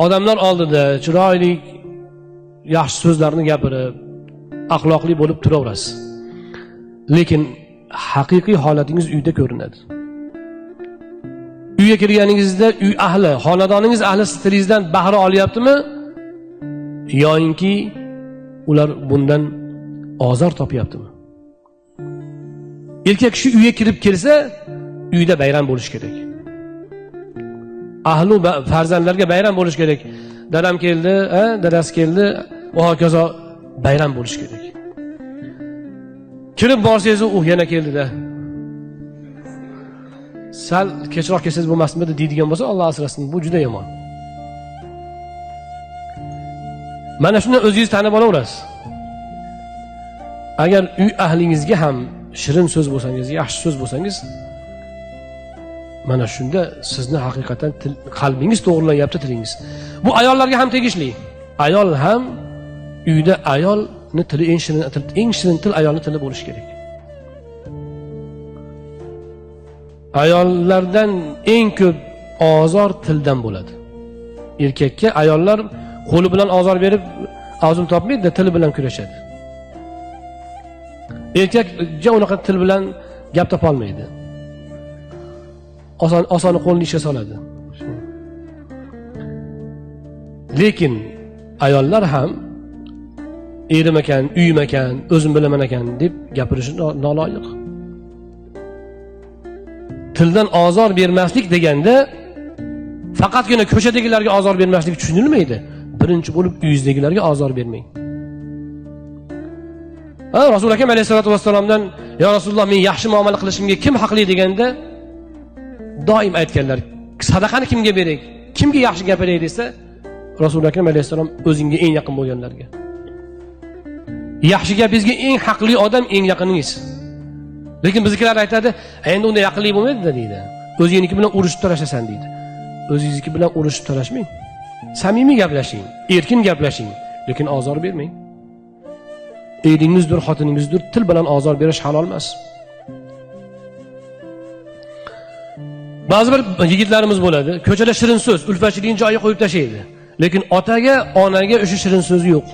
Odamlar oldida chiroyli, yaxshi so'zlarni gapirib, axloqli bo'lib turaverasiz. Lekin haqiqiy holatingiz uyda ko'rinadi. Uyga kirganingizda uy ahli, xonadoningiz ahli siz tilingizdan bahra olyaptimi yoinki ular bundan ozor topyaptimi? Erkak kishi uyga kirib kelsa, uyda bayram bo'lishi kerak. Ahlu farzandlarga bayram bo'lishi kerak. Dadam keldi, dadasi keldi, va hokazo bayram bo'lishi kerak. Kirib borsangiz, u yana keldi-da. Sal kechroq kelsangiz bo'lmasmidi deydigan bo'lsa, Alloh asrasin, bu juda yomon. Mana shuni o'zingiz tanib olaverasiz. Agar uy ahlingizga ham shirin so'z bo'lsangiz, yaxshi so'z bo'lsangiz, mana shunda sizni haqiqatan qalbingiz to'g'rilanyapti, tilingiz. Bu ayollarga ham tegishli. Ayol ham uyda ayolni tili eng shirin til, eng shirin til ayolni tili bo'lishi kerak. Ayollardan eng ko'p ozor tildan bo'ladi. Erkakka ayollar qo'li bilan ozor berib azm topmaydi, tili bilan kurashadi. Erkak ja unaqa til bilan gap topa olmaydi. Oson oson qo'lini ishga soladi. Lekin ayollar ham erim ekan, uyim ekan, o'zim bilaman ekan deb gapirishi noloyiq. Tildan ozor bermaslik deganda faqatgina ko'chadagilarga ozor bermaslik tushunilmaydi. Birinchi bo'lib uyingizdagilarga ozor bermang. Ha, Rasul akram alayhisolatu vassalomdan "Ya Rasululloh, men yaxshi muomala qilishimga kim haqli?" deganda doim aytganlar, sadaqani kimga beray, kimga yaxshi gapiray desa, Rasul akram alayhissalom o'zingga eng yaqin bo'lganlarga. Yaxshi gapingizga eng haqli odam eng yaqiningiz. Lekin biznikilar aytadi, endi unda yaqinlik bo'lmaydi deydi. O'zingniki bilan urushib talashasan deydi. O'zingizniki bilan urushib talashmang. Samimiy gaplashing, erkin gaplashing, lekin ozor bermang. Eringizdir, xotiningizdir, til bilan ozor berish halol emas. Ba'zi bir yigitlarimiz bo'ladi, ko'chada shirin so'z, ulfatchilikni joyiga qo'yib tashlaydi. Lekin otaga, onaga o'sha shirin so'zi yo'q.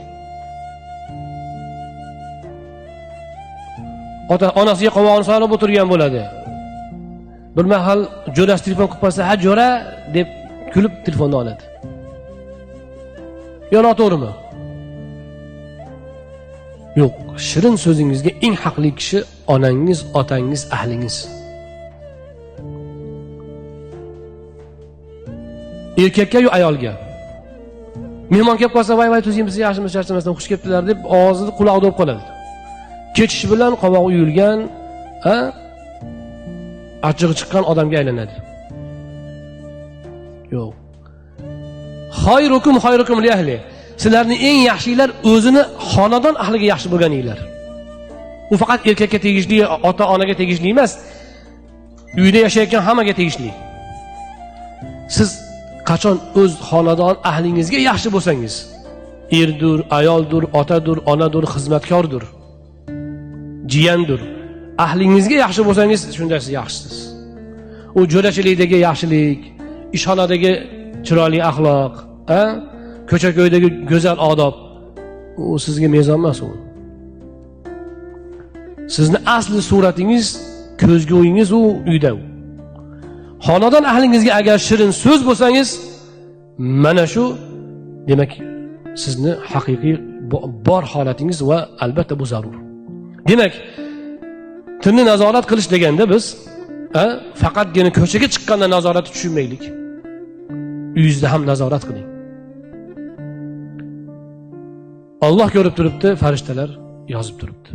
Ota onasiga qovog'ini solib o'tirgan bo'ladi. Bir mahal jo'rasi telefon qilib qolsa, "Ha, jo'ra" deb kulib telefonni oladi. Yo noto'g'rimi? Yo'q, shirin so'zingizga eng haqli kishi onangiz, otangiz, ahlingiz. Erkakka yo ayolga. Mehmon kelib qolsa, "Voy voy, tuzingmiz, yaxshimiz, charchamasdan xush kelibdilar" deb og'zini qulog'ida bo'lib qoladi. Ketishi bilan qovog'i uyilgan, achchig'i chiqqan odamga aylanadi. Yo'q. Xayrukum xayrukum li ahli. Sizlarning eng yaxshinglar o'zini xonadon ahliga yaxshi bo'lganinglar. U faqat erkakka tegishli, ota onaga tegishli emas. Uyda yashayotgan hammaga tegishli. Siz qachon o'z xonadon ahlingizga yaxshi bo'lsangiz, erdir, ayoldir, otadir, onadir, xizmatkordir, jiyandir, ahlingizga yaxshi bo'lsangiz, shunda siz yaxshisiz. U jo'rachilikdagi yaxshilik, ishxonadagi chiroyli axloq, ko'cha-ko'ydagi go'zal odob, u sizga mezon emas u. Sizni asli suratingiz, ko'zguingiz u uyda. Xonadon ahlingizga agar shirin so'z bo'lsangiz, mana shu demak sizni haqiqiy bor holatingiz va albatta bu zarur. Demak, tilni nazorat qilish deganda biz faqatgina ko'chaga chiqqanda nazoratni tushunmaylik. Uyingizda ham nazorat qiling. Alloh ko'rib turibdi, farishtalar yozib turibdi.